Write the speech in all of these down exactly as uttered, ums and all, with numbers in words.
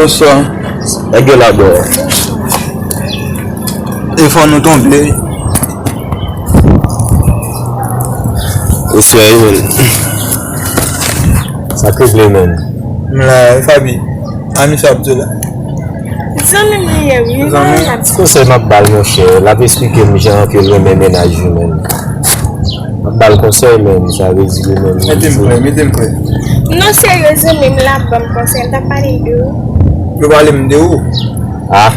Bonswa. Nèg yo la bò. E fò nou tonbe. Ou serye, menn? Sa k regle, menn? M la, e Faby. Ami sa ap di la. Zanmi m li ye, wi. Zanmi? Konsèy m ap ba l, monchè. L ap esplike m jan ke l renmen mennaj li, menn. M ap ba l konsèy, menn. Sa vle di li, menn. Mete m prè, mete m prè. Non, serye, zanmi m la ap ban m konsèy. M t ap pale de ou. Yo pale m de ou? Ah.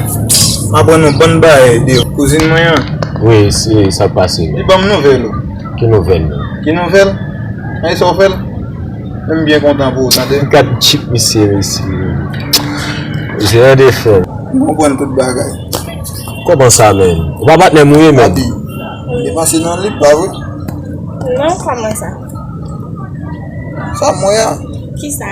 M aprann yon bann bagay de kouzin mwen an. Wi, se sa k pase, menn. Li ban m nouvèl ou. Ki nouvèl, menn? Ki nouvèl? An, e sa w fè l? Men m byen kontan pou ou, tande. Gad tip misye resi. Jere de frè. M konprann tout bagay. Kòman sa, menn? Ou pa patnè m ou ye, menn? Abi, li pase nan lib pa vre? Non, kòman sa? Sa m wè a. Kisa?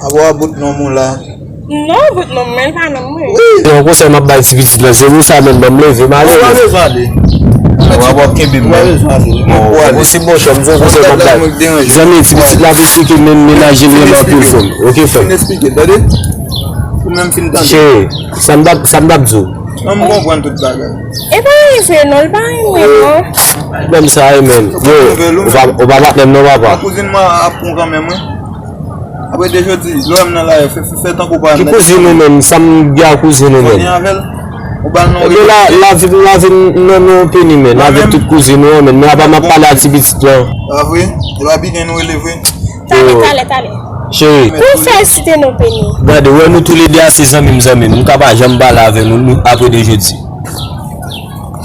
Abo a bout nonm ou la. Non, bout nonm mwen, l pa nonm mwen. Wi. Se yon konsèy m ap bay ti pitit lan, se pou sa menm ban m leve m ale. Ou pa bezwen ale. Ou ap kenbe m. Ou pa bezwen ale. Bon, se bon chè, m se yon konsèy m ap bay. Zanmi, ti pitit la ap esplike men, mennaj li renmen anpil frè m. Oke, frè m. Fin esplike, tande? Ou menm fin tande. Cheri, sa m t ap, sa m t ap di w. Non, m konprann tout bagay. E pa anyen vre non, l pa renmen mwen non. Menm sa, e menm. Yo, ou pa, ou pa patnè m non, papa. Kouzin mwen ap pran kanmenm, wi. Apre de jodi, lè w wè m nan lari, fè, fè, fè tankou pa. Ki kouzin ou menm? Sa m gen ak kouzin ou menm? Fò gen avè l. Ou ba l non. Ebyen, la, lavi, lavi nan men w peni, menn. Avèk tout kouzin ou an, menn. Men apa m ap pale a ti pitit lan? Pa vre? E pa biten nou rele vre? Talè, talè, talè. Cheri. Pou fè site non peni. Gade, wè nou toulede a se zanmi m, zanmi m. M ka pa janm pale avè nou, nou, apre de jodi.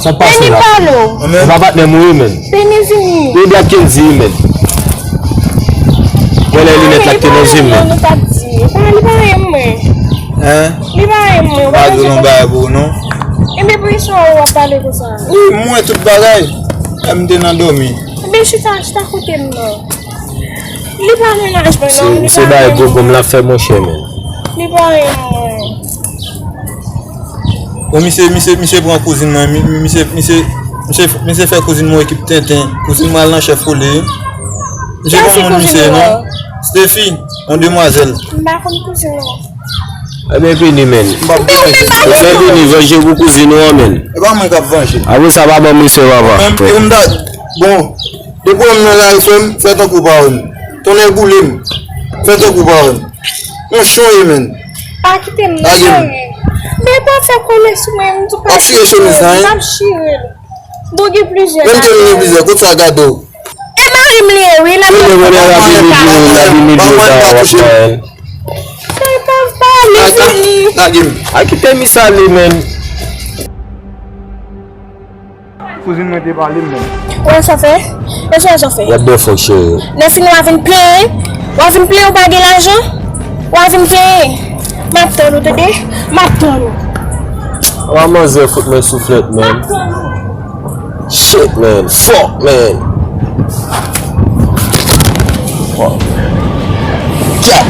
Sa k pase la? Peni pale w. Ou pa patnè m ou ye, menn. Peni vini. Peni ap Kendy, menn. Wè lè linèt la ki te nan zye m nan. Non, nou p ap di. Li pa, li pa renmen mwen. Hein? Li pa renmen mwen. Pa di yon bagay pou ou, non. Ebyen, pou kisa w ap pale konsa? Wi, m wè tout bagay. Lè m te nan dòmi. Ebyen, chita, chita kote m nan. Li pa mennaj mwen, non. Se, se bagay gwo gonm l ap fè, monchè, menn. Li pa renmen mwen. Bon, misye, misye, misye pran kouzin mwen, mi-, misye, misye, misye, misye fè kouzin mwen ekip tenten. Kouzin mwen al nan chèf kole. Misye pa moun misye, non. Stephie, yon demwazèl. M pa konn kouzin non. Ebyen, vini, menn. M p ap vini. Ou fè vini, vanje pou kouzin ou an, menn. E pa mwen k ap vanje. Apre sa, pa ban m respè, papa. Menm, e m ta, bon, depi w wè m nan lari, frè m, fè tankou w pa wè m. Tonnè boule m. Fè tankou w pa wè m. Monchon ye, menn. Pa kite m non, cheri. Men pa fè kole sou mwen, m tou pa. W ap chire chemiz la, hein? M ap chire l. Bon, gen plizyè. Menm ke l gen plizyè, kote sa gade w? E mari m li ye, wi, l ap fè kole sou mwen. Ban mwen pa touche m. Cheri, pa pale, vini. Lage m. A kite m sa li, menn. Kouzin mwen te pale m menm. Wè sa fè? Wè sa, sa fè? What the fuck, cheri? Lè fini w a vin plenyen. W a vin plenyen ou pa gen lajan. W a vin plenyen. M ap tann ou, tande? M ap tann ou. Wa manzè fout mwen souflèt, man. M ap tann ou. Shit, man. Fuck, man. Fuck. Yeah.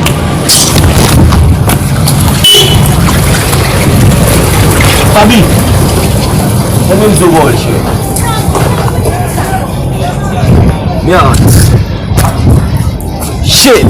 Faby, mwen menm di w pawòl, cheri. Merde. Shit.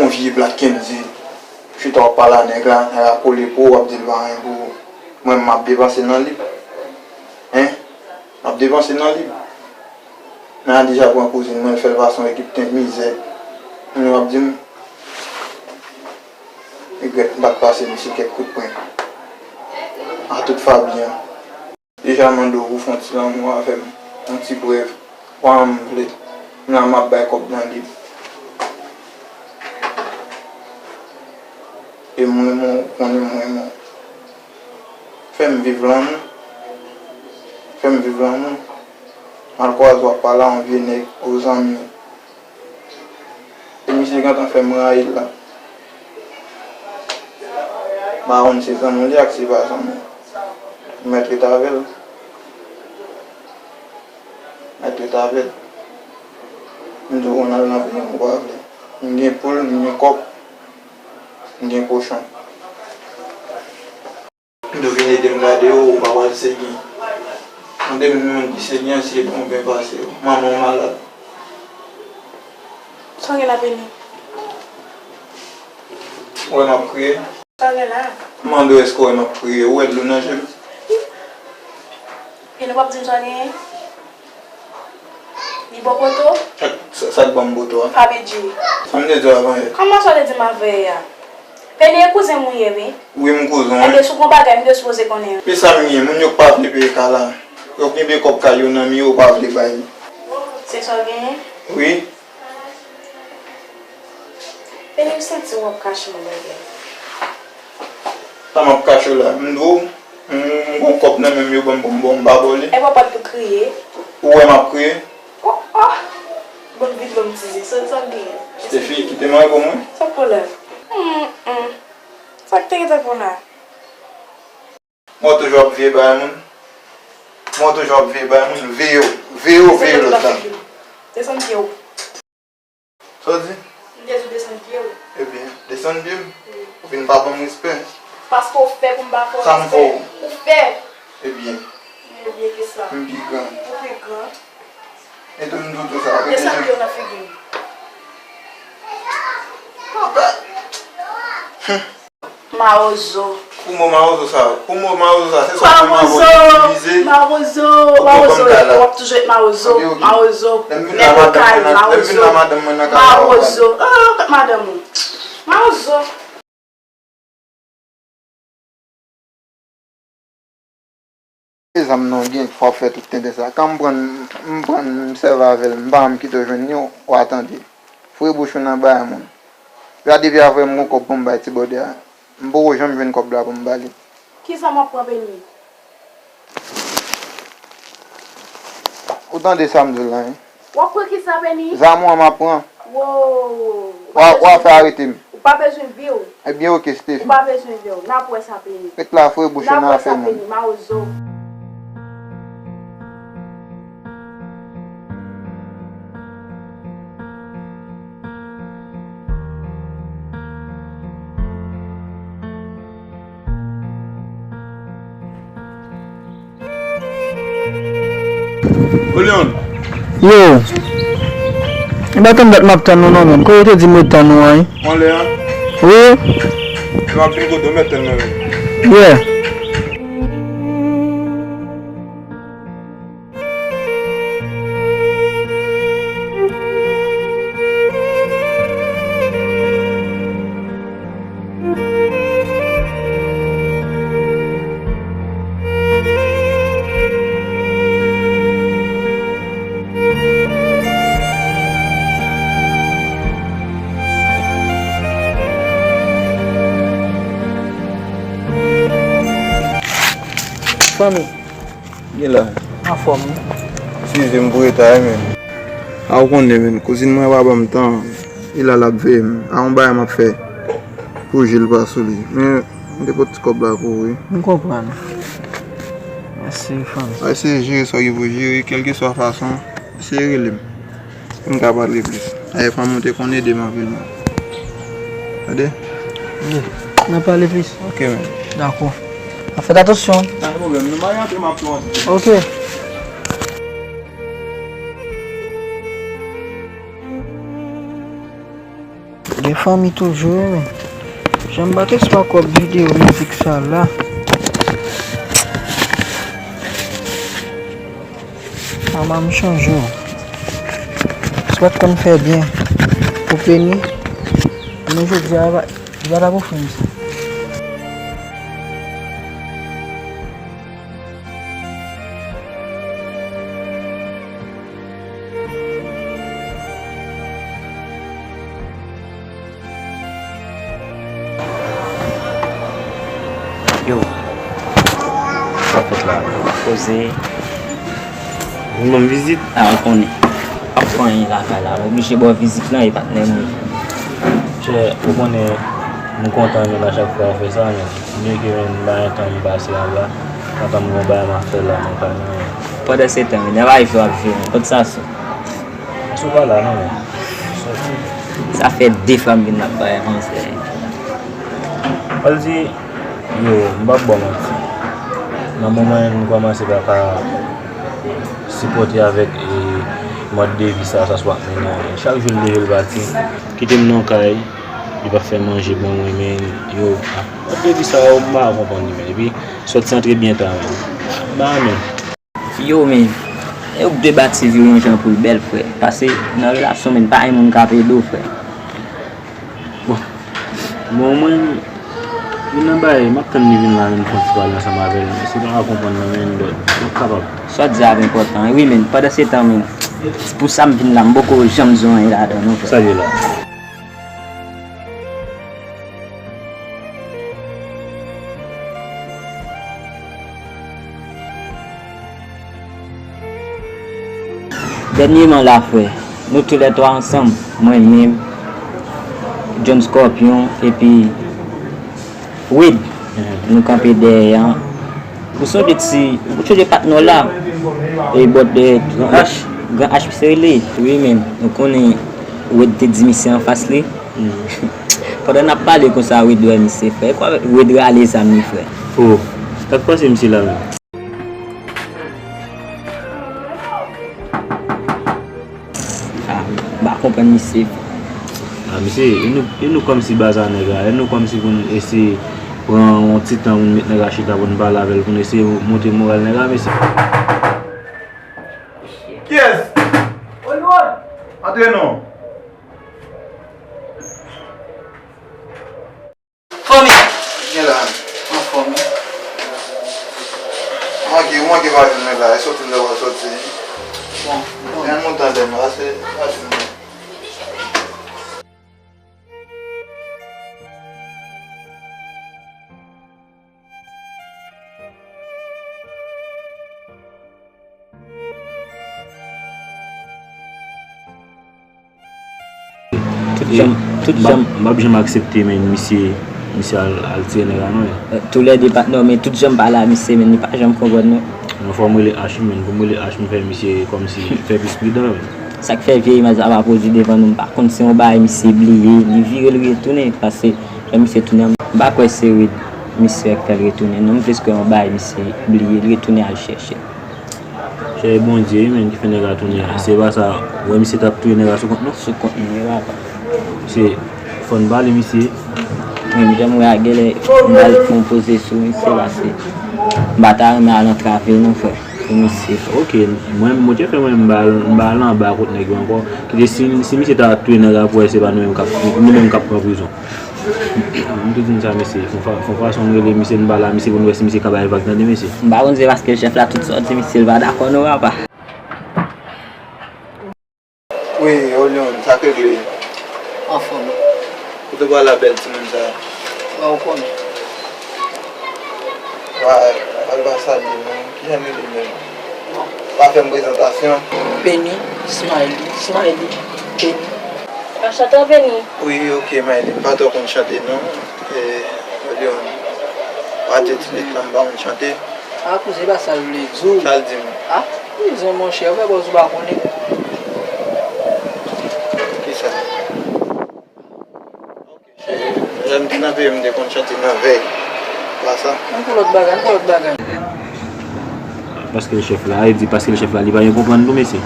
On vye Black Kendy, chita w ap pale a nèg la, nèg la kole pou ou, w ap di l pa anyen pou ou. Mwen, m ap depanse nan li. Hein? M ap depanse nan li. Men a deja pran kouzin mwen, l fè l pase yon ekip tenten mizè. Kounye a w ap di m, regrèt m pa t pase misye kèk kout pwen. A tout Faby an. Deja mande w pou fè yon ti lanmou avè m, yon ti brèv. Ou pa janm vle. Kounye a m ap bay kòb nan li. E m renmen w, ou konnen m renmen w. Fè m viv lanmou. Fè m viv lanmou. M al kwaze w ap pale a yon vye nèg, yon zanmi. E misye gentan fè m rayi l la. M pa konn se zanmi w li ak se pa zanmi w. M mèt ret avè l. Mèt ret avè l. M di w, ann al nan peyi m, ou pa vle. M gen poul, m gen kòk, m gen kochon. M di w vin ede m gade yo, ou pa pral segi. Mande m moun ki segi an si l gon byen pase yo. Manman w malad. Sa w gen la, Beni? Ou wè m ap kriye? Sa w gen la? M mande w èske w wè m ap kriye? Ou wè dlo nan je m? Beni, w ap di m sa w genyen? Li ba w poto? Sa, sa, sa k ban m poto a? Pa vle di. Sa m te di w avan yè. Kòman sa w te di m avan yè a? Beni, e kouzen m ou ye, wi. Wi, m kouzen w, wi. Enben, si w gon bagay, m te sipoze konnen. Epi sa m ye, moun yo k pa vle peye kay la. Yo kenbe kòb kay yo nan men yo, yo pa vle bay li. Se sa w genyen? Wi. Beni, m santi w ap kache m bagay. Sa m ap kache w la? M di w, m, m gon kòb nan men m, yo ban m pou m ba w, m pa ba w li. E pa w pa t pou kriye? Ou wè m ap kriye? Oh, oh! Bon, vin ban m ti ze. Sa, sa w genyen? Steffi, kite m reponn mwen. Sa k pwoblèm? Hum, hum. Sa k te gentan pran la? Mwen toujou ap veye bay moun. Mwen toujou ap veye bay moun. Veye w. Veye w, veye lòt la. Desann pye w. Sa w di? M te di w desann pye w. Ebyen, desann pye m? Wi. Ou vin pa ban m respè. Paske w fè pou m pa fè w respè. Sa m fè w? Ou fè. Ebyen. Ebyen ki sa? M pi gran. Ou pi gran. E tou m di w tou sa, ou desann pye w nan figi m. Papa. Hum. Mawozo. Pou mo mawozo sa, pou mo mawozo sa, se sa w fè m avè w itilize. Mawozo, mawozo, mawozo, w ap toujou ret mawozo, mawozo. Nèg ou kay, mawozo. Mawozo. Ah, kot madanm ou? Mawozo. E zam nan w gen, fò w fè tout tenten sa. Kan m pran, m pran, m sèvi avè l, m pa janm kite w jwenn li, w a tande. Foure bouch ou nan bagay moun. Gade depi avè m gon kòb pou m bay ti bòdè a. M poko janm jwenn kòb la pou m ba li. Ki zam w ap pran, Beni? Ou tande sa m di w la, wi. W ap pran ki sa, Beni? Zam ou an m ap pran. Wo! W a, w a fè arete m. Ou pa bezwen vi w. Ebyen, oke, Steffi. Ou pa bezwen vi w. N ap wè sa, Beni. Ret la, foure bouch ou nan afè moun. N ap wè sa, Beni, mawozo. Yo. E pa tann dat m ap tann nou non, menm. Kote w te di m ret tann ou an, wi? Anlè a? Wi. E m ap vin kote w, mèt tann mwen menm. Yeah. Fanmi. Gen la. Anfòm, wi. Eskize m pou reta a, men. A, ou konnen, men, kouzin mwen pa ban m tan. Li la, l ap veye m. A, yon bagay m ap fè pou Jil pa sou li. Men, m te pot ti kòb la pou ou, wi. M konprann. Mèsi, fanmi. Eseye jere sa w gen pou jere, kèlkeswa fason. Eseye rele m. Pou m ka pale plis. Ayè, fanmi w te konn ede m anpil, mwen. Tande? Wi. N a pale plis. Oke, men. Dakò. A fèt atansyon. Pa gen pwoblèm. Nou mari antre, m ap tou antre. Oke. Gen fanmi toujou, wi, men. Jan m bat espwa kòb videyo mizik sa la. Manman m chanje w. Swèt konn fè byen. Ou peni. Men jodi a, li pa t ap ofri m sa. Yo, sa fèt la, poze. Vin ban m vizit. A, ou konnen. Ap fè anyen lakay la, m oblije ba w vizit lan, e patnè m ou ye. Chè, ou konnen, m kontan menm a chak fwa ou fè sa, men byenke menm m pa gen tan m pase anba, pandan m gon bagay m ap fè la, mwen pa gen anyen. Pandan se tan, men nan bay fè w ap jwe, men kot sa sou? Sou pa la, non, men. Sòti. Sa fè de fwa m vin la bay avanse. Al di, yo, m p ap ba w manti. Nan moman m kòmanse pa ka sipòte avèk, e, mòd de vi sa, sa swa mennen. Chak jou l leve, l pati. Kite m nan kay, li pa fè manje ban mwen, men, yo, mòd de vi sa, yo, m pa konprann li, men. Epi, sòti antre byen ta, men. M pa renmen. Yo, men, e ou k dwe bati vi w yon jan pou l bèl, frè. Pase nan relasyon, men, pa gen moun k ap ede w, frè. Bon, bon, mwen, vin nan bagay, m ap tann li vin la, men, fè yon ti pale ansanm avè l, men, si w pa ka konprann nan men, but, m ap kapab. Sa w di a ap enpòtan, wi, men, pandan se tan, men, se pou sa m vin la, m poko janm di w anyen ladan, non, frè. Sa l ye la? Dènyèman la, frè, nou toulètwa ansanm, mwen menm, John Scorpion, epi Wid, nou kanpe dèyè an. Ou sonje ti, ou sonje patnè w la? E bòt dèyè Gran H, Gran H misye rele. Wi, men, nou konnen Wid te di misye anfas li. Pandan n ap pale konsa, Wid wè misye, frè. Kwa Wid rale zam li, frè. Oh, sa k pase misye la menm? Ah, m pa konprann misye. Ah, misye, e nou, e nou kòmsi baza nèg la, e nou kòmsi pou n eseye pran yon ti tan pou n met nèg la chita pou n pale avè l, pou n eseye monte moral nèg la, mesye. Kiyès? Antre non. Fanmi! Gen la. Anfòm wi. Ou manke, ou manke pa jwenn mwen la, e sòti m ta pral sòti. Bon, bon. Gen moun tande m, pase, pase m. Tout jan, tout jan. M p ap janm aksepte, men, misye, misye al, al tiye nèg la, non, men. Toulède patnè, men tout jan m pale a misye, men li pa janm konprann, non. Non, fò m rele H, men, pou m rele H, m fè misye kòmsi fè plis pridan, men. Sa k fè vye imaj sa pa pwodui devan nou, m pa konn si yon bagay misye bliye, li vire, li retounen, paske lè misye tounen, m pa kwè se Wid misye k fè l retounen, non, m plis kwè yon bagay misye bliye, li retounen al chèche. Chè Bondye wi, men, ki fè nèg la tounen. Se pa sa, ou wè misye t ap touye nèg la sou kont nou? Sou kont nou wi, papa. Se, fò n pale misye. Menm jan m wè a, genlè m pral fè yon poze sou misye, pase m pa ta renmen al antrave non, frè, pou misye. Ok, mwen, Bondye fè mwen m pa al, m pa al anba kot nèg yo ankò. Kite si, si misye ta touye nèg la, pou wè se pa nou menm k ap, nou menm k ap pran prizon. M tou di n sa, mesye. Fon fa-, fon fason m rele misye, n pale a misye pou n wè si misye ka bay vag, tande, mesye. M pa konn se paske chèf la, tout sa w di misye, l pa dakò non, papa. Wi, Olion, sa k regle? Anfòm. Kote w pral la, bèl timoun sa? Bon, ou konnen. Wa, al pa salye non. Kijan l rele menm? Pa fè m prezantasyon. Penny, Smiley, Smiley, Penny. Anchante, Penny. Wi, ok, Maïli, m pa twò konn chante non. E, Leon, pa te ti nèg la, m pa konn chante. A, kouzen, pa sa l vle di w. Sa l di m? A, kouzen, monchè, ou fè bòz ou pa konnen. Kisa? Lè m te nan peyi m, m te konn chante nan vèy. Pa sa. Ann fè lòt bagay, ann fè lòt bagay. Paske l chèf la, e di paske l chèf la, li pa gen konprann tou, mesye.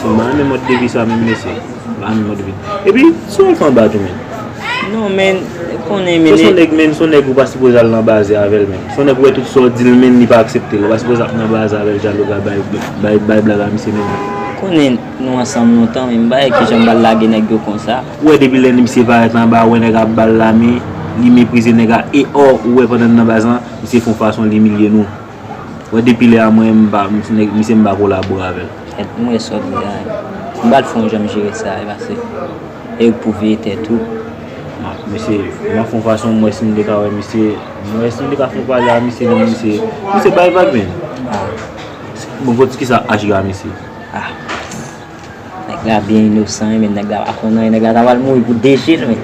M pa renmen mòd de vi sa menm, mesye. M pa renmen mòd de vi. Epi, se yon fè anba tou, men. Non, men, ou konnen, men. Se yon nèg, men, se yon nèg ou pa sipoze al nan baze avè l, men. Se yon nèg ou wè tout sa w di l, men, li pa aksepte l. Ou pa sipoze ap nan baze avè l, dyaloge, bay, bay, bay blag a misye, men. Konnen, nou ansanm lontan, men m pa wè kijan m pral lage nèg yo konsa. Ou wè depi lè misye parèt anba, ou wè nèg ap ba l lame, li meprize nèg la, e ò, ou wè pandan n nan baz lan, misye fè yon fason l imilye nou. Ou wè depi lè a mwen, m pa, misye, misye m pa kolabore avè l. Kèt, m wè sa w di a, m pral fè yon jan m jere sa, e pase, e ou k pou veye tèt ou. Ah, misye, m ap fè yon fason, m wè si m te ka wè misye, m wè si m te ka fè yon pale a misye, men misye, misye bay vag, men. Ah. Bon, poukisa H la, misye? Ah. Nèg la byen inosan, wi, men nèg la pa konn anyen, nèg la ta pral mouri pou de je l, men.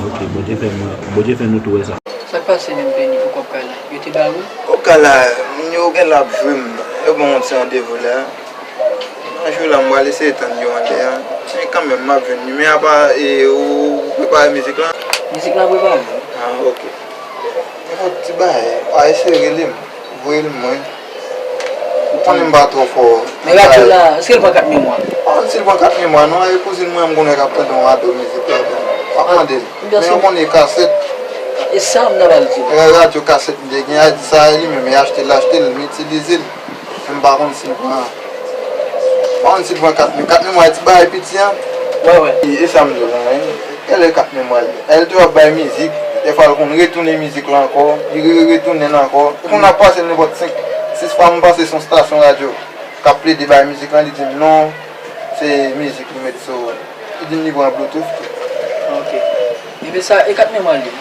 Ok, Bondye fè nou, Bondye fè nou tou wè sa. Sa Pase menm Peni pou kòb kay la. Yo te ba ou? Kòb kay la, moun yo gen la ap jwe m. Yo ban yon ti randevou la. Nan jou la, m pral eseye tann yo anlè a. Men kanmenm, m ap jwenn li. Men apa, e, ou prepare mizik lan? Mizik lan prepare. Ah, ok. Nenpòt ti bagay, pa eseye rele m. Voye l mwen. Ou konnen m pa twò fò. Men radyo la, èske l pran kat memwa? Oh, si l pran kat memwa, non, e kouzin mwen, m konnen k ap tande yon ado mizik ladan. M ap mande l. Men ou konnen kasèt. E sa m ta pral di w. E radyo kasèt m te gen, a di sa, e li menm, e achte l, achte l, m itilize l. Men m pa konn si l pran, m pa konn si l pran kat memwa. Kat memwa, e ti bagay piti an. Wè, wè. E, e sa m di w la, wi. Gade kat memwa li. Lè l toujou ap bay mizik, dèfwa l konn retounen mizik la ankò, li re-, retounen l ankò. Ou konn ap pase l nenpòt senk, sis fwa, m panse se yon stasyon radyo k ap plede bay mizik lan, li di m non, se mizik li met sou, li di m li pran Bluetooth tou. Ok. Ebyen sa, e kat memwa li.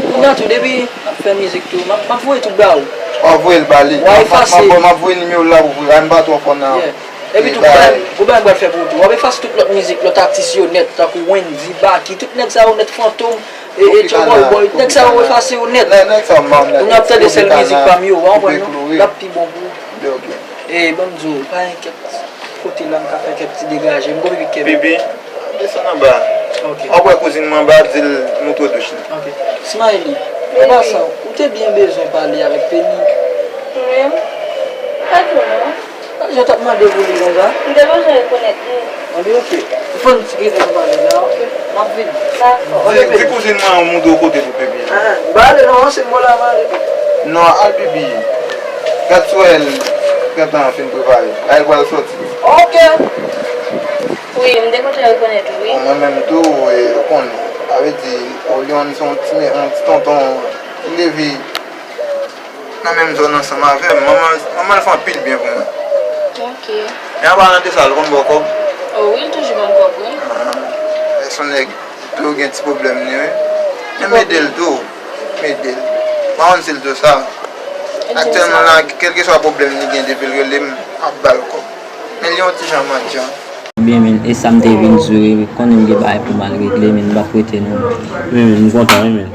Kounye a tou, depi m ap fè mizik tou, m ap, m ap voye tout ba ou. W ap voye l ba li. W a efase. M ap, m ap, m ap voye nimewo l la pou voye. A, m pa twò fò nan. Yeah. Epi tou, gwo bagay, gwo bagay m pral fè pou ou tou. W ap efase tout lòt mizik, lòt atis yo nèt, tankou Wendy, Baky, tout nèg sa yo nèt, Fantom, e, e, Tchòbòy Bòy, nèg sa yo efase yo nèt. Nèg, nèg sa yo m pa nèt. Ou ap tande sèl mizik pa m yo, w a konprann non? L ap pi bon pou ou. Ok. E, ban m di w, pa gen kèk kote la m ka fè kèk ti degaje, m gon pipi kè m. Pipi, desann anba. Ok. W ap wè kouzin mwen anba, di l montre w douch li. Ok. Smiley, an pasan, ou te byen bezwen pale avèk Penny. Mwen? Pa di w non. Jan w t ap mande pou li konsa? M te bezwen rekonèt li. Anben, ok. Ou fè n ti kite nou pale la, ok? M ap vini. Dakò. Di, di kouzin mwen an montre w kote pou pipi. Ah, m pale non, se mwen la pale. Non, al pipi. Gad si w wè l gentan fin prepare. La, l pral sòti. Ok. Wi, m te kontan rekonèt ou, wi. Bon, mwen menm tou, e, ou konnen. Sa vle di, Olion se yon ti, yon ti tonton. Li leve nan menm zòn ansanm avè m. Manman, manman l fè anpil byen pou mwen. Ok. Men an palan de sa, l konn ba w kòb? O wi, l toujou ban m kòb, wi. Ah, se yon nèg ki toujou gen ti pwoblèm li, wi. Men m ede l tou. M ede l. M pa konn si l di w sa. Aktyèlman la, kèlkeswa pwoblèm li gen, depi l rele m, m ap ba l kòb. Men li yon ti jan mandyan. Byen, men, e sa m te vin di w, wi, konnen m gen bagay pou m al regle, men m p ap rete non. Wi, men, m kontan, wi, men.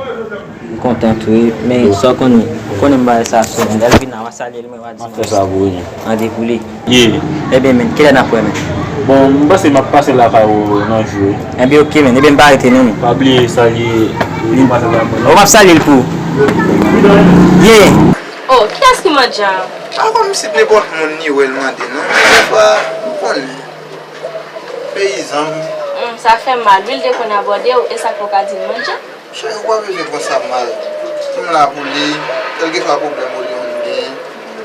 M kontan tou, wi. Men sa w konnen, ou konnen m bagay sa sou men. Lè l vin la, w a salye l, men w a di m fè sa pou li. An depoule. Ye. Ebyen, men, kilè n ap wè, men? Bon, m panse m ap pase lakay ou nan jou, wi. Ebyen, ok, men. Ebyen, m pa rete non, men. Pa bliye salye li. Ou p ap salye l pou ou. Ye. Oh, kiyès ki mandyan? Pa kòmsi nenpòt moun li wè l mande, non. Dèfwa, ou konnen. Peyizan. Hmm, sa fè m mal, wi, l te konn abòde w, e sa k fè w ka di l mandyan? Cheri, ou pa bezwen pran sa mal. M la pou li, kèlkeswa pwoblèm Olion genyen,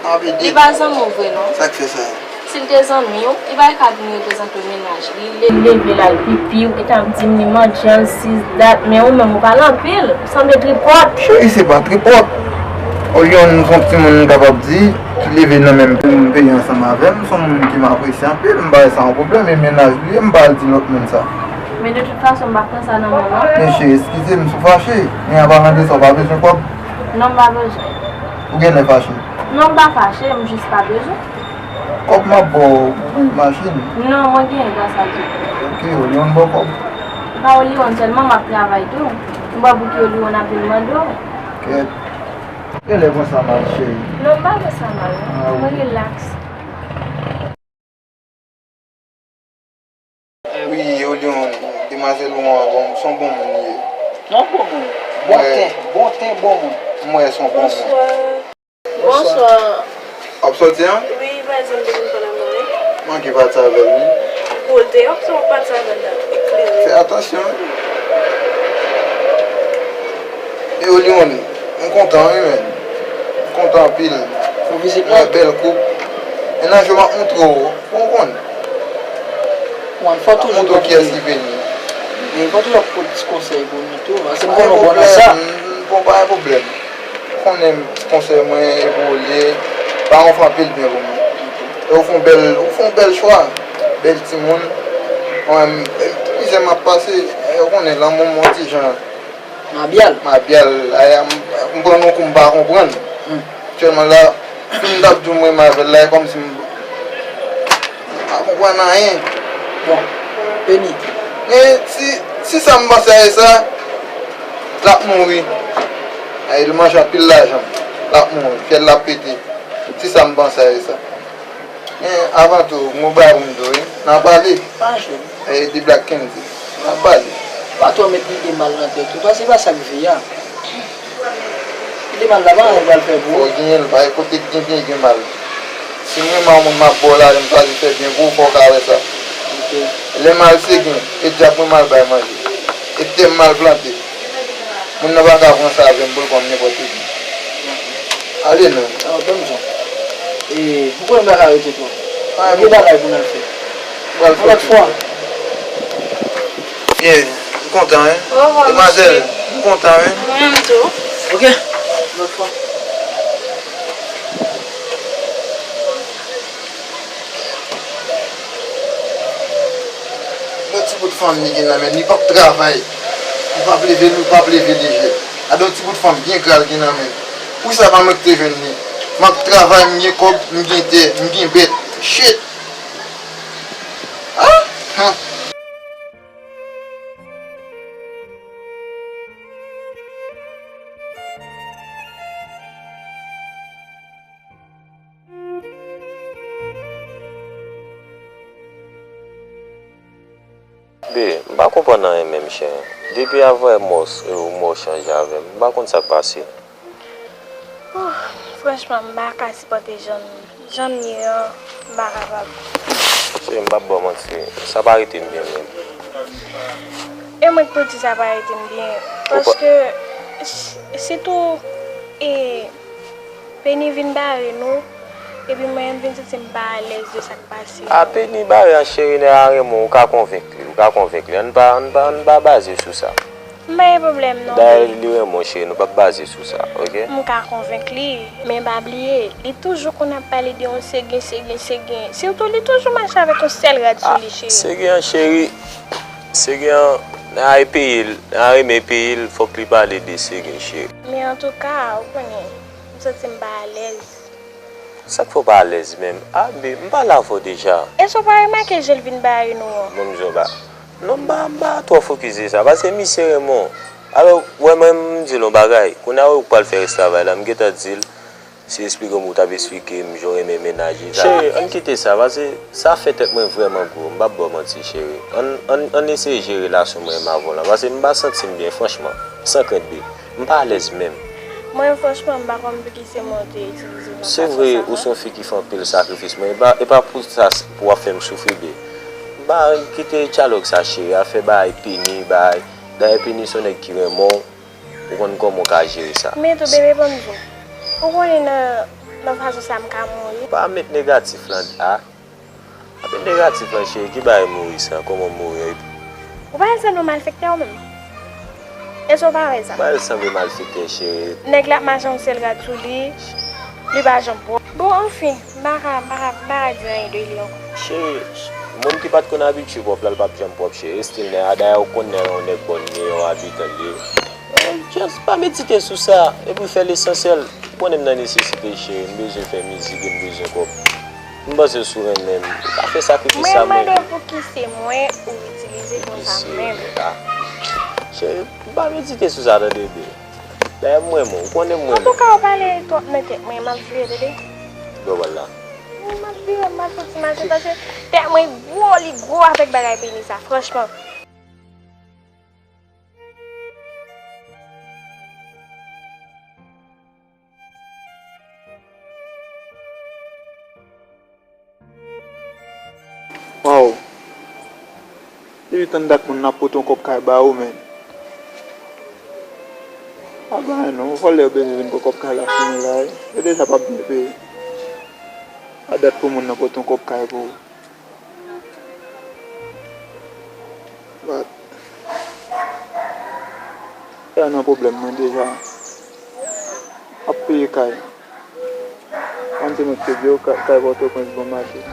m ap ede l. Li pa zanmi w vre, non. Sa k fè sa? Si l te zanmi w, li pa t ka vin reprezante w mennaj li. Li leve l al pipi, ou gentan ap di m li mandyan, sis dat, men ou menm ou pale anpil, ou sanble tripòt. Cheri, se pa tripòt. Olion se yon timoun m kapab di, ki leve nan menm peyi ansanm avè m, se yon moun ke m apresye anpil, m pa wè sa yon pwoblèm, e mennaj li ye, m pa al di lòt moun sa. Men de tout fason, m pa pran sa nan men w, non. Men cheri, eskize m si w fache, men an palan de sa, w pa bezwen kòb? Non, m pa bezwen. Ou genlè fache? Non, m pa fache, m jis pa bezwen. Kòb m ap ba w pou peye machin. Non, mwen genyen gras a Dye. Ok, Olion ba w kòb. Pa Olion sèlman, m ap travay tou. M pa wè pou ki Olion ap vin mande w. Kèt. Genlè pran sa mal, cheri. Non, m pa pran sa mal, non. Ah, mwen rilaks. Wi, Olion, demwazèl ou an, bon, se yon bon moun li ye. Non, bon moun. Bon ten, bon ten, bon moun. M wè se yon bon moun. Bonswa. Bonswa. W ap sòti an? Wi, pa di m te vin pale avè w, wi. Manke pati avè l, wi. Gwo l te, w ap sot pati avè l la. Eklere. Fè atansyon, wi. E Olion, m kontan, wi, men. M kontan anpil. Pou vizit la? Wè, bèl koup. E nan jou m ap montre w, pou w konn. Mwen, fò toujou montre w kiyès ki vini. Men fò toujou ap pot ti konsèy pou nou tou, paske m konnen w bon nan sa. M, m, bon, pa gen pwoblèm. Ou konnen ti konsèy mwen e pou ou l ye, paran w fè anpil byen pou mwen. E ou fè yon bèl, ou fè yon bèl chwa. Bèl timoun. Mwen, mizè m ap pase, ou konnen lanmou m yon ti jan. Mabyal. Mabyal, la, m, m pran yon kou m pa konprann. Hmm. Aktyèlman la, si m t ap di w m renmen avè l la, e kòmsi m pa konprann anyen. Bon, Peni. Men si, si sa m panse a e sa, l ap mouri. Ay, li manje anpil lajan. L ap mouri, fyèl l ap pete. Se sa m panse a sa. Men, avan tou, m gon bagay pou m di w, wi. N a pale. Fache. E, de Black Kendy. N a pale. Pa twò met lide mal nan tèt ou. Paske se pa sa k vi a. Lide mal la, pa anyen l pral fè pou ou. Fò w genyen l, pa gen kote k gen byen, gen mal. Si m renmen yon moun, m ap ba w lajan, m chwazi fè byen pou ou, fò w ka wè sa. Ok. Lè m al Segen, e dyab mwen m al bay manje. E tè m m al plante. Moun nan pa ka pran sa avè m pou l pran m nenpòt ki jan. Ale non. Ah, ban m jan. E, m konnen m pa ka rete twòp. Ah, m gen bagay pou n al fè. Yon lòt fwa. Byen, m kontan, wi. Demwazèl, m kontan, wi. Mwen menm tou. Ok. Lòt fwa. Gade ti bout fanm li gen nan men l, li p ap travay. Li p ap leve, li p ap leve lejè. Gade yon ti bout fanm byen gra l gen nan men l. Poukisa pa mwen ki te jwenn li? M ap travay, m gen kòb, m gen tè, m gen bèt. Shit! Ah! Huh. Be, m pa konprann anyen menm, cheri. Depi avanyè w mò, w mò chanje avè m, m pa konn sa k pase. Oh, franchman, m pa ka sipòte jan, jan m ye an, m pa kapab. Cheri, m p ap ba w manti, sa pa rete m byen menm. E mwen k pou di sa pa rete m byen, paske si, sitou, e, Penny vin bare nou, epi mwen menm vin santi m pa alèz de sa k pase. A, Penny bare a, cheri, nèg la renmen w, ou ka konvenk li, ou ka konvenk li. Ann pa, ann pa, ann pa baze sou sa. M pa gen pwoblèm non, Dayè, Penny. Li renmen w, cheri, nou p ap baze sou sa, ok? M ka konvenk li, men pa bliye, li toujou konn ap pale de yon Segen, Segen, Segen. Sitou, li toujou mache avèk yon sèl rad sou li, cheri. Segen an, cheri, Segen an, nan ay peyi l, nan renmen peyi l, fòk li pale de Segen, cheri. Men antouka, ou konnen, m santi m pa alèz. Sa k fè w pa alèz menm? A, be, m pale avè w deja. Èske w pa remake jan l vin bare nou an? Bon, m di w ba. Non, m pa, m pa twò fokis de sa, paske misye renmen w. Alò, w wè mwen, m di l yon bagay. Kounye a, ou k pral fè rès travay la, m gentan di l, si eksplike m ou t ap eksplike m, jan w renmen mennaj li sa. Cheri, ann kite sa, paske sa fè tèt mwen vrèman gwo. M p ap ba w manti, cheri. Ann, ann, ann eseye jere relasyon mwen menm avè w lan, paske m pa santi m byen, franchman. San krent, be. M pa alèz menm. Mwen, franchman, m pa konn poukisa se mwen ou te itilize nan fason sa. Se vre, ou se yon fi ki fè anpil sakrifis, men e pa, e pa pou sa, pou w ap fè m soufri, be. M pa kite dyalòg sa, cheri, afè bay Penny, bay. Dayè, Penny se yon nèg ki renmen w, ou konn kòman w ka jere sa. Men tou, bebe, ban m di w. Ou konnen nan, nan fason sa, m ka mouri. Pa met negatif lan, a. Anpil negatif lan, cheri, ki bagay mouri sa? Kòman mouri an? Ou pa wè l sanble malfektè ou menm? Èske w pa wè sa? Bagay sanble malfektè, cheri. Nèg la ap mache yon sèl rad sou li, li pa janm pwòp. Bon, anfen, m pa ka, m pa ka, m pa ka di anyen de li ankò. Cheri, moun ki pa t konn abitye pwòp la, l p ap janm pwòp, cheri. Estil nèg la, dayè ou konn nèg la yon nèg bòn, li yon abitan li ye. Just pa medite sou sa, epi fè lesansyèl. Ou konnen m nan nesesite, cheri, m bezwen fè mizik e m bezwen kòb. M panse si w renmen m, ou ka fè sakrifis sa mwen vle. Mwen mande w pou ki se mwen ou itilize konsa menm. Cheri, m pa medite sou sa, tande, be. Dayè, m renmen w, ou konnen m renmen w. Antouka, ou pale twòp nan tèt mwen, m ap vire, tande. Bon, wala. M ap vire, m ap soti mache, paske tèt mwen gwo, li gwo avèk bagay Penny sa, franchman. Waw. Depi tann dat moun nan ap pote yon kòb kay ba ou, men. Pa gen anyen non, yon vòlè yo bezwen vin pran kòb kay la sou nou la, wi. Yo deja p ap byen peye. A dat pou moun nan pote yon kòb kay pou ou. But, sa nan pwoblèm mwen deja. Ap peye kay. Kòm se mwen ki te di w, kay, kay Pòtoprens bon mache.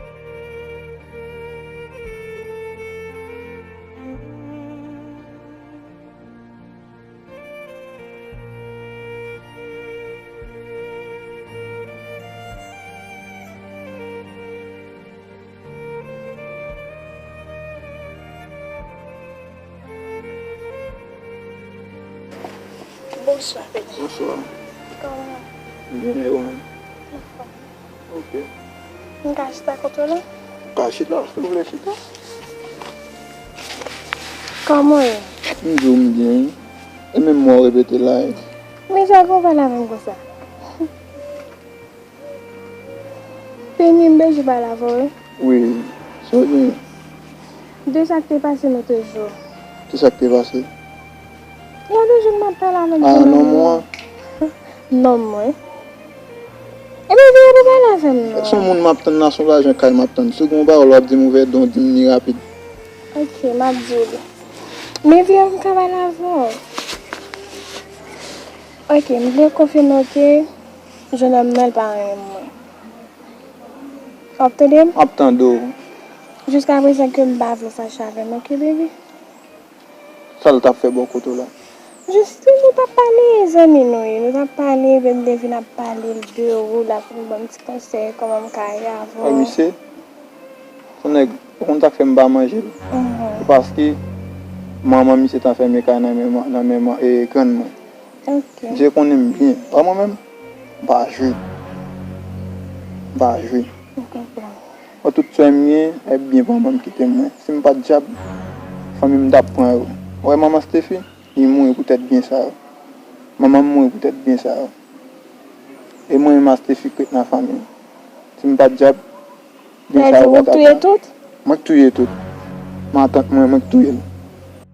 Bonswa, Fede. Bonswa. Kòman w? Byen, e ou menm? Anfòm. Ok. M ka chita kote w la? Ou ka chita, si w vle chita. Kòman w ye? M di w m byen, wi. E menm mwen w repete la, wi. Men sa w konn pale avè m konsa? Fini, m bezwen pale avè w, wi. Wi, sa w gen? De sa k te pase lòt jou. Ki sa k te pase? Lòt jou m ap pale avèk... Ah, nonm ou an? Nonm mwen. Ebyen, vini pou pale avè m non. Se yon moun m ap tann la, se yon lajan kay m ap tann. Si w gen yon pawòl w ap di m, ouvè don, di m li rapid. Ok, m ap di w li. Men vini m ka pale avè w. Ok, m vle konfime w ke jennonm nan, l pa renmen mwen. W ap tande m? M ap tande w. Jiskaprezan ke m pa vle w fache avè m, ok, baby? Sa l t ap fè bò kote w la? Jis nou t ap pale, zanmi nou ye. Nou t ap pale, epi m te vin ap pale l de ou, l ap vin ban m ti konsèy, kòman m ka ye avè w. Misye, se yon nèg, ou konn sa k fè m pa manje l? Mhm. Se paske manman misye t anfème kay nan men, nan men, e, grann mwen. Ok. Misye konnen m byen. Pa mwen menm, m pa jwe. M pa jwe. M konprann. Bon, tout swen m gen, e byen pa mwen m kite mwen. Si m pa t djab, fanmi m t ap pran yo. Ou wè manman Steffi, li mouri poutèt byen sa yo. Manman m mouri poutèt byen sa yo. E mwen menm a Steffi k ret nan fanmi m. Si m pa t djab, byen sa yo pa t ap la. Sa vle di ou touye tout? Mwen k touye tout. Matant mwen, mwen k touye l.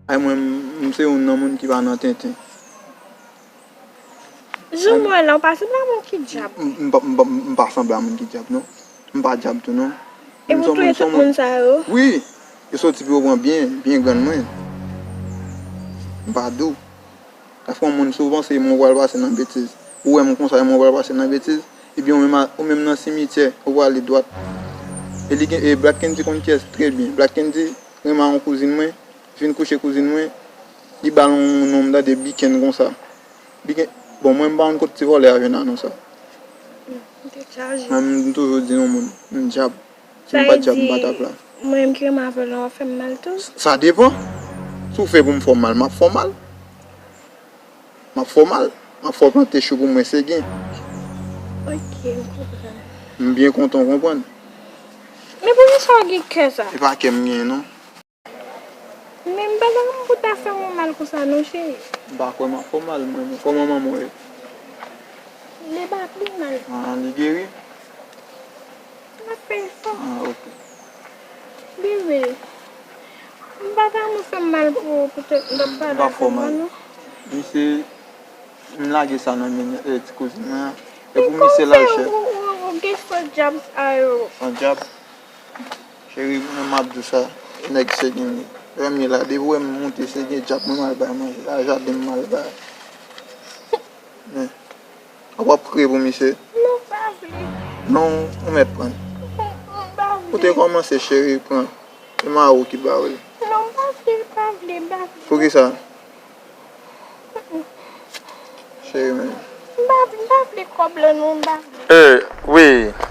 Ay mwen, m se youn nan moun ki pa nan tenten. Jan m wè la, ou pa sanble a moun ki djab. M, m, m, m, m pa sanble a moun ki djab, non. M pa djab tou, non. E pou touye tout moun sa yo? Wi. Yo soti pou yo pran byen, byen grann mwen. M pa di w. Afè yon moun, si w panse mwen pral pase nan betiz, ou wè m konsa, mwen pral pase nan betiz, ebyen ou menm a, ou menm nan simityè, ou prale dwat. E li gen, e Black Candy konn kiyès trè byen. Black Candy renmen a yon kouzin mwen, vin kouche kouzin mwen, li ba l yon non m tande Biken konsa. Biken, bon, mwen m pa konn kot ti vòlè a jwenn a non sa. Mwen m toujou di yon moun, m djab. Si m pa t djab, m pa t ap la. Sa vle di, mwen menm ki renmen avè w la, w ap fè m mal tou? Sa depann. Si w fè pou m fè w mal, m ap fè w mal. M ap fè w mal. M ap fè w plante chou pou mwen, se gen. Ok, m konprann. M byen kontan w konprann. Men poukisa w gen kè sa? E pa kè m genyen, non. Men m pa ta renmen pou w ta fè mwen mal konsa non, cheri. M pa kwè m ap fè w mal, mwen. Kòman manman w ye? Li pa pi mal. Ah, li geri? L ap fè efò. Ah, ok. Bebe, m pa ta renmen w fè m mal pou, poutèt m t ap pale avè w, non. Misye, m lage sa nan men, eh, ti kouzin mwen an. E pou misye l al chèf. Ou, ou, ou gen fo djab sa yo. Fo djab? Cheri, mwen m ap di w sa, e nèg se gen li. Lè m ye la, depi w wè m moute, se gen djab mwen m al bay manje. A jaden m m al bay. Men, w ap kriye pou misye? Non, m pa vle. Non, ou mèt pran l. M, m pa vle. Ou te kòmanse, cheri, pran. E mari w ki ba w li. Non, m pa vle, m pa vle, m pa vle. Poukisa? Cheri, men. M pa, m pa vle kòb la non, m pa vle. Eh, wi,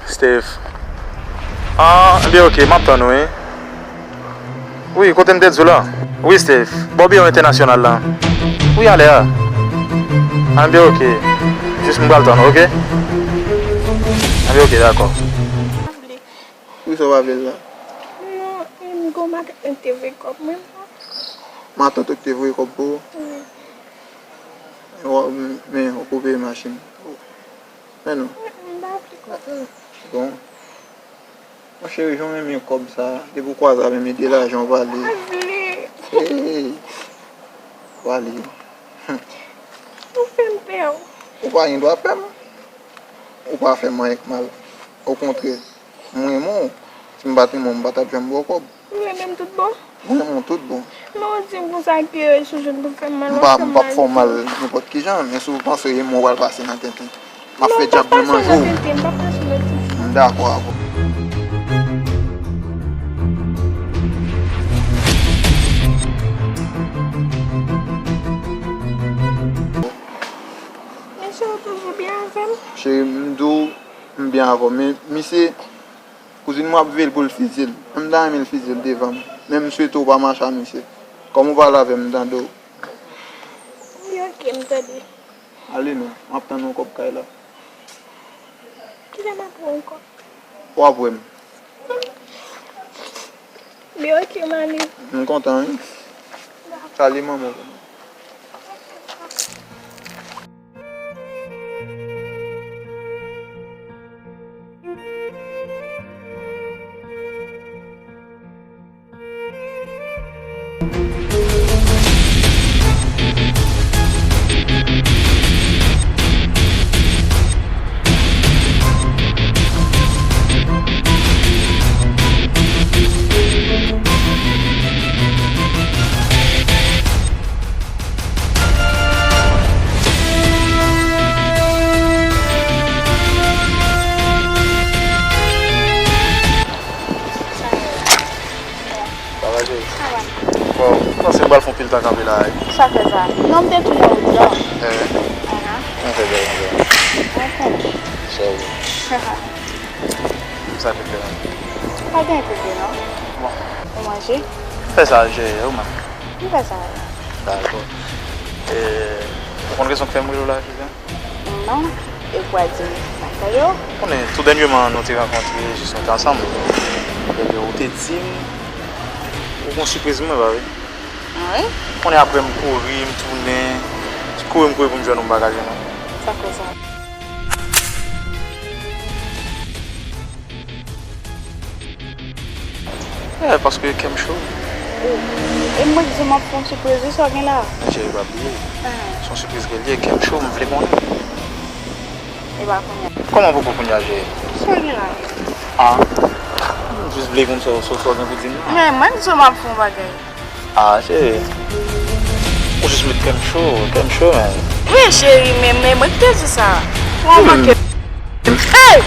Steph. Ah, ebyen, ok, m ap tann ou, wi. Wi, kote m te di w la? Wi, Steph. Bò biwo entènasyonal la. Wi, alè a. Ebyen, ok. Jis m pral tann ou, ok? Ebyen, ok, dakò. M pa vle. Poukisa w pa vle l la? Non, m gon matant mwen te voye kòb mwen. Matant ou ki te voye kòb pou ou? Wi. Wa-, men, ou pou peye machin. Men non. M pa vle kòb la. Bon. Mon cheri, jan w renmen kòb sa, depi w kwaze avè m, e de lajan w pale. M pa vle. Hey! Pale. Ou fè m pè w. Ou pa gen dwa pè m. Ou pa fè m anyen k mal. Okontrè, m renmen w. Si m pa t renmen w, m pa t ap janm ba w kòb. Ou renmen m tout bon? M renmen w tout bon. Men w di m konsa ke si w jwenn pou fè m mal, w ap fè m mal tou. M p ap fè w mal nenpòt ki jan, men si w panse renmen w pral pase nan tenten, m ap fè djab mwen manje w. Non, m p ap pase nan tenten, m p ap pase nan tenten. M dakò avè w. Men cheri, w toujou byen avè m? Cheri, m di w, m byen avè w, men misye, kouzin mwen ap veye l pou l fizye l. Men m ta renmen l fizye l devan m. Men m swete w pa mache a misye. Kòm ou pale avè m, m tande w. Wi, ok, m tande. Ale non, m ap tann ou kòb kay la. Kilè m ap wè w ankò? W ap wè m. Byen, oke, m ale. M kontan, wi. Dakò. Salye manman w. Sa va, cheri? Sa va. Bon, m panse m pral fè yon pil tan kanpe la, wi. Sa fè sa? Non, m te tounen wout la. Eh. Ahan. Mwen fè bèl, mwen fè. Mwen fè. Cheri. Sa te fè la. Pa gen pwoblèm, non. Bon. Ou manje? Fè sa, jere, ou menm. M fè sa, wi. Dakò. E, ou konn rezon k fè m rele w la, Josiane? Non, e ou pral di m bagay yo? Konnen, tou dènyèman, nou te rankontre, jis nou te ansanm. Ebyen, ou te di m, ou gon sipriz pou mwen, pa vre? Wi. Konnen apre m kouri, m tounen, kouri m kouri pou m jwenn ou, m pa ka jwenn ou. Sa koz sa? Eh, paske kè m cho. Oh. E mwen di w m ap fè yon sipriz, wi, sa w gen la? Men cheri, pa bliye. Ah. Se yon sipriz ke l ye, kè m cho, m vle konnen. E pa kounye a. Kòman poko kounye a, cheri? Sa w gen la? Ah. M jis vle konn sa, sa, sa w gen pou di m nan. Men mwen di w m ap fè yon bagay. Ah, cheri. Ou jis met kè m cho, kè m cho, men. Wi, cheri, men, men mwen ki te di sa. Ou remake. Hey!